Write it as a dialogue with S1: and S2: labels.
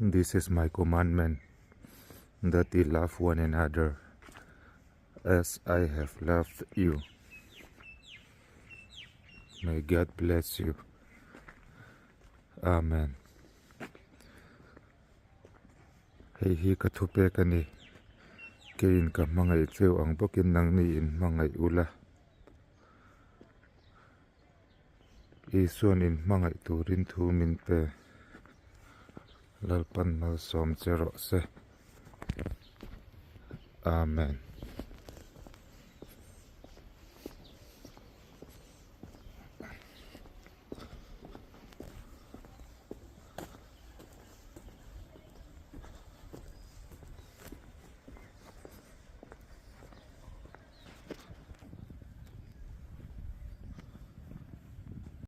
S1: This is my commandment, that ye love one another as I have loved you. May God bless you. Amen. Hei hi ka thupek a ni. Keiin ka hmangaih cheu ang bawkin nangni in hmangaih ula. Isuan in hmangaih turin thu min pe. Lalpan malsawm che rawh se. Amen.